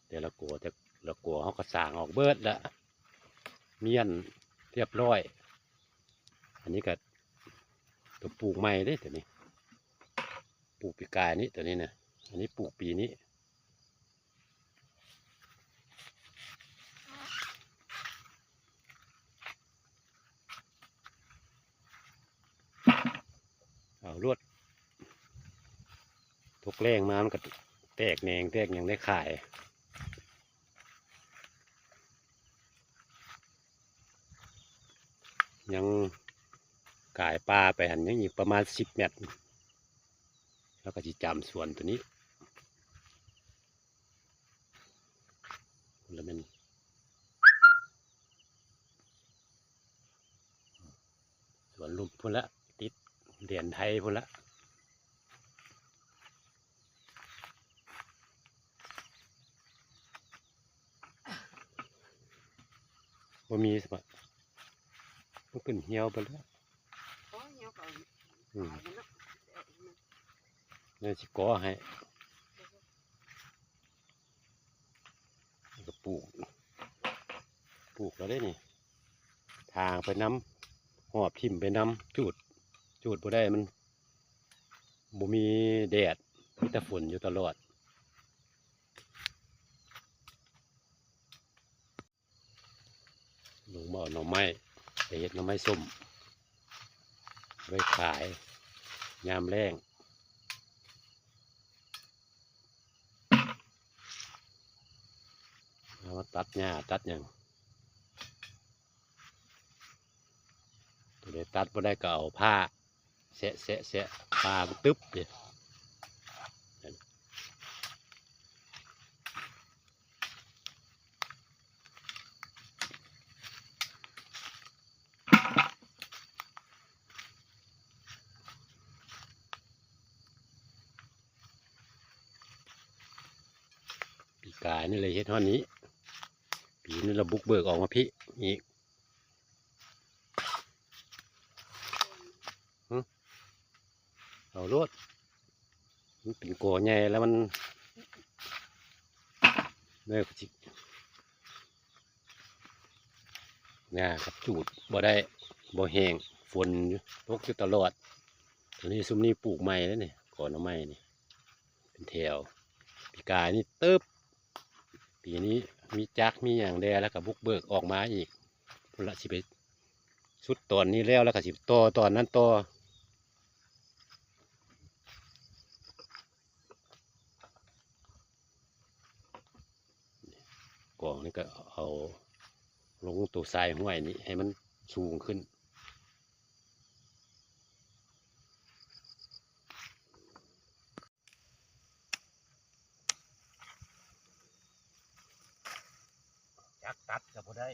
ແຕ່ລະກໍ ແຕ່ລະກໍເຮົາກໍສ້າງອອກເບິດລະ ມ້ຽນຮຽບຮ້ອຍ. ອັນນີ້ກໍຕົວປູກໃໝ່ເດ້ ຕົວນີ້ປູກປີກາຍນີ້ ຕົວນີ້ນະ ອັນນີ້ປູກປີນີ້. ເອົາໂລດ ຕົກແລ້ງມາມັນກໍແຕກແໜງແຕກຫຍັງໄດ້ຂາຍ. ຍັງກາຍປ່າໄປຫັ້ນ ຍັງອີກປະມານສິບແມັດ ແລ້ວກໍຊິຈຳສວນຕົວນີ້. ພຸ້ນລະແມ່ນ ສວນລຸ່ມພຸ້ນລະ ຕິດແດນໄທພຸ້ນລະ. ບໍ່ມີສະບະ ມັນຂຶ້ນຫ່ຽວໄປແລ້ວ. ໂອ້ ຫ່ຽວກໍ ອືມ ຕາຍແລ້ວເນາະ. ແລ້ວຊິກໍໃຫ້ ກໍປູກ ປູກແລ້ວເດ້ນີ້ ຖາງໄປນຳ ຫອບຖິ້ມໄປນຳ ຈູດ ຈູດບໍ່ໄດ້ ມັນບໍ່ມີແດດ ມີແຕ່ຝົນຢູ່ຕະຫຼອດ. ລົງມາເອົາໜໍ່ໄມ້ ໄປເຮັດໜໍ່ໄມ້ສົ້ມ ໄວ້ຂາຍຍາມແລ້ງ. ເອົາມາຕັດຫຍ້າຕັດຫຍັງ ຕົວໃດຕັດບໍ່ໄດ້ກໍເອົາພ້າ ແຊະ ແຊະ ແຊະ ປາມັນຕຶບເດ້. ປີກາຍນີ້ເລີຍເຮັດຮອດນີ້ ປີນີ້ລະບຸກເບີກອອກມາພີ້ອີກ. ຫຶ ເອົາໂລດ ມັນເປັນກໍໃຫຍ່ແລ້ວ ມັນ ເລີກຊິ ຫຍ້າກໍຈູດບໍ່ໄດ້ ບໍ່ແຫ້ງ ຝົນຢູ່ ຕົກຢູ່ຕະຫຼອດ. ຕົວນີ້ ຊຸມນີ້ປູກໃໝ່ເດ້ນີ້ ກໍໜໍ່ໄມ້ນີ້ ເປັນແຖວ. ປີກາຍນີ້ຕຶບ ປີນີ້ມີຈັກມີຫຍັງແດ່ ແລ້ວກໍບຸກເບີກອອກມາອີກ. ພຸ້ນລະ ຊິໄປສຸດຕອນນີ້ແລ້ວ ແລ້ວກໍຊິຕໍ່ຕອນນັ້ນຕໍ່. ກອງນີ້ກໍເອົາລົງໂຕຊາຍຫ້ວຍນີ້ໃຫ້ມັນສູງຂຶ້ນ. ຈັກຕັດກໍບໍ່ໄດ້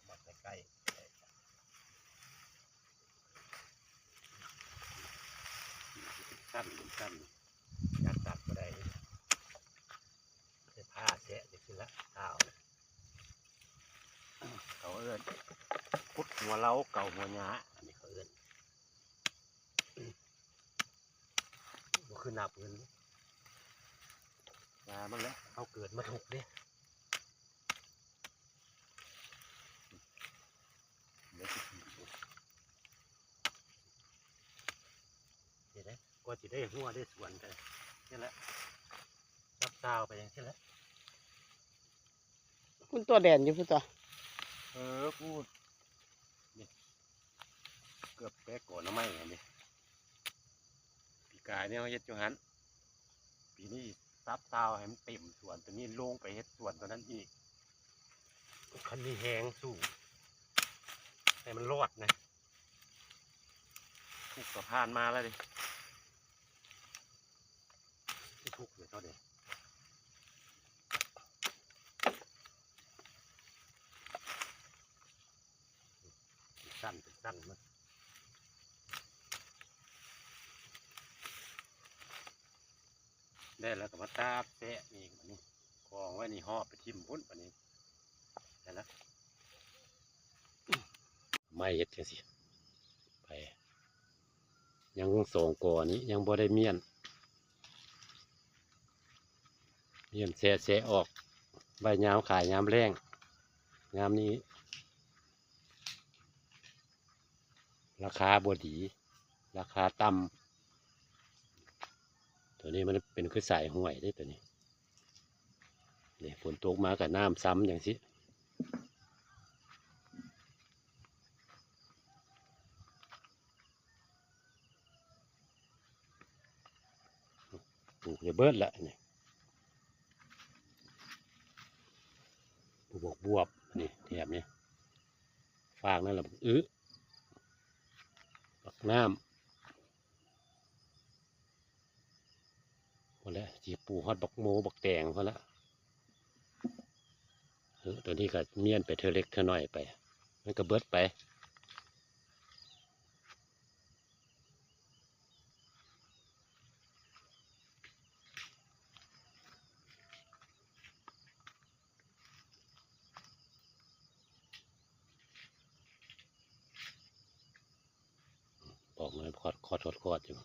ມາໃກ້ໆ ສັ້ນເປັນສັ້ນ ຈັກຕັດບໍ່ໄດ້ ໃຊ້ພ້າແຊະຈັ່ງຊີ້ລະ ເອົາ ເຂົາເອີ້ນ ຂຸດຫົວເລົາເກົາຫົວຫຍ້າ ອັນນີ້ເຂົາເອີ້ນ ບໍ່ຄືໜ້າປືນ ວ່າມັນແຫຼະ ເຮົາເກີດມາທຸກເດ້. ເຮັດໄດ້ ກວ່າຊິໄດ້ຮົ້ວໄດ້ສວນກໍ ນີ້ແຫຼະ ຈັບຊາວໄປຈັ່ງຊີ້ແຫຼະ. ພຸ້ນຕົວແດນຢູ່ພຸ້ນຕົວະ ເອີ ພຸ້ນ ນີ້ ເກືອບແຕກກໍໜໍ່ໄມ້ຫັ້ນເດ້. ປີກາຍນີ້ເຮົາເຮັດຢູ່ຫັ້ນ ປີນີ້ສັບຊາວໃຫ້ມັນເຕັມສວນ ຕົວນີ້ລົງໄປເຮັດສວນຕົວນັ້ນອີກ. ຄັນມີແຮງສູ້ໃຫ້ມັນລອດນະ ທຸກກໍຜ່ານມາແລ້ວເດ້. ທຸກເລີຍເຂົາເດ້ ສັ້ນເປັນສັ້ນມາ ໄດ້ແລ້ວກໍມາຕາກແຊະອີກ ບາດນີ້ກອງໄວ້ນີ້ ຫອບໄປຖິ້ມພຸ້ນ ບາດນີ້ ໄດ້ແລ້ວ ໄມ້ເຮັດຈັ່ງຊີ້ ໄປ ຍັງສອງກໍນີ້ຍັງບໍ່ໄດ້ມ້ຽນ ມີອັນແຊະ ແຊະອອກ ໄວ້ຍາມຂາຍຍາມແລ້ງ. ຍາມນີ້ລາຄາບໍ່ດີ ລາຄາຕ່ຳ. ໂຕນີ້ມັນເປັນຄືສາຍຫ້ວຍເດ້ໂຕນີ້. ນີ້ຝົນຕົກມາກໍນ້ຳຊຳຈັ່ງຊີ້. ປູກໄດ້ເບິດລະນີ້. ປູກບວບນີ້ ແຖບນີ້ ຟາກນັ້ນລະບັກອຶ ບັກນ້ຳ ພຸ້ນແຫຼະ ຊິປູກຮອດບັກໂມ ບັກແຕງພຸ້ນລະ. ເອີ ໂຕນີ້ກໍມ້ຽນໄປເທື່ອເລັກເທື່ອນ້ອຍໄປ ມັນກໍເບິດໄປ. ປອກນ້ອຍຂອດໆ ຂອດໆ ຢູ່.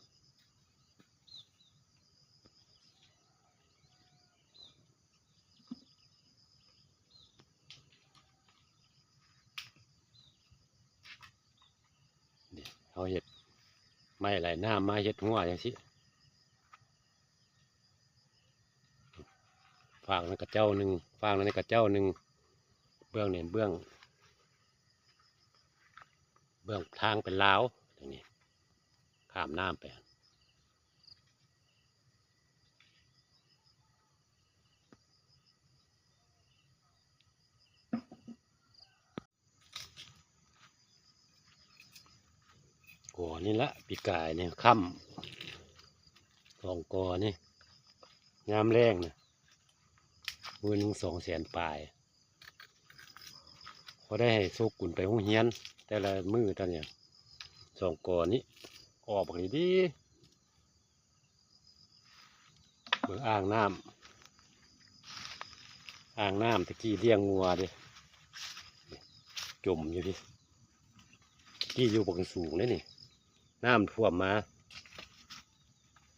ນີ້ ເຮົາເຮັດໄມ້ໄຫຼນ້ຳມາເຮັດຮົ້ວຈັ່ງຊີ້. ຟາກນັ້ນກະເຈົ້າໜຶ່ງ ຟາກນັ້ນກະເຈົ້າໜຶ່ງ. ເບື້ອງນີ້ ເບື້ອງ ເບື້ອງທາງໄປລາວ ນີ້ ຂ້າມນ້ຳໄປ. ກໍນີ້ລະ ປີກາຍນີ້ຄ້ຳ ສອງກໍນີ້ ຍາມແລ້ງນະ ມື້ໜຶ່ງສອງແສນປາຍ. ພໍໄດ້ໃຫ້ໂຊກຸນໄປໂຮງຮຽນແຕ່ລະມື້ຕອນນີ້ ສອງກໍນີ້ ອອກບັກດີໆ. ເບິ່ງອ່າງນ້ຳ ອ່າງນ້ຳຕະກີ້ລ້ຽງງົວເດ້ ຈົມຢູ່ພີ້. ຕະກີ້ຢູ່ບັກສູງເດ້ນີ້ ນ້ຳຖ້ວມມາ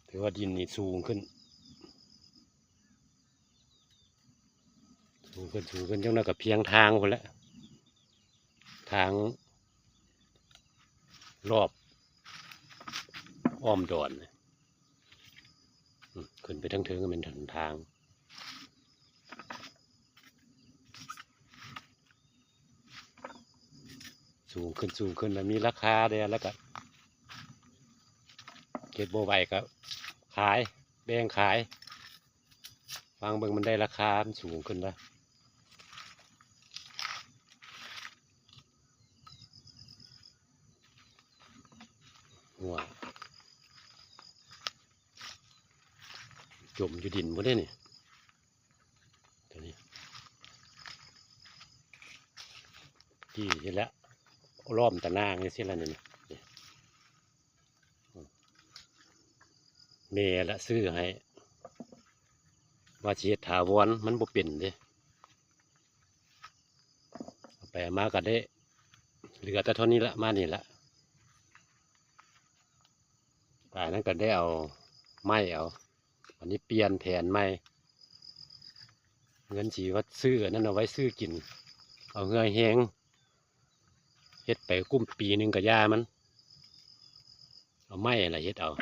ຖືວ່າດິນນີ້ສູງຂຶ້ນ ສູງຂຶ້ນ ສູງຂຶ້ນ ຈັກໜ້ອຍກໍພຽງທາງພຸ້ນແຫຼະ ທາງລອບອ້ອມດອນ. ອືມ ຂຶ້ນໄປທາງເທິງກໍແມ່ນຫົນທາງ ສູງຂຶ້ນ ສູງຂຶ້ນ ແລ້ວມີລາຄາແດ່ ແລ້ວກໍເຮັດບໍ່ໄຫວກໍຂາຍ ແບ່ງຂາຍ. ຟັງເບິ່ງ ມັນໄດ້ລາຄາ ມັນສູງຂຶ້ນລະ ຫົວຈົມຢູ່ດິນພຸ້ນເດ້ນີ້ ໂຕນີ້ ທີ່ເຮັດແລ້ວ ລ້ອມຕາໜ່າງຈັ່ງຊີ້ລະນີ້ ນີ້. ແມ່ລະຊື້ໃຫ້ ວ່າຊິເຮັດຖາວອນ ມັນບໍ່ເປັນເດ້. ເອົາໄປເອົາມາກໍໄດ້ເຫຼືອແຕ່ເທົ່ານີ້ລະ ມານີ້ລະ ປາຍນັ້ນກໍໄດ້ເອົາໄມ້ເອົາ. ອັນນີ້ປ່ຽນແຜນໃໝ່ ເງິນຊິວ່າຊື້ອັນນັ້ນເອົາໄວ້ຊື້ກິນ ເອົາເຫື່ອແຮງເຮັດໄປກຸ້ມປີໜຶ່ງກະຢ່າມັນ ເອົາໄມ້ຫັ້ນລະເຮັດເອົາ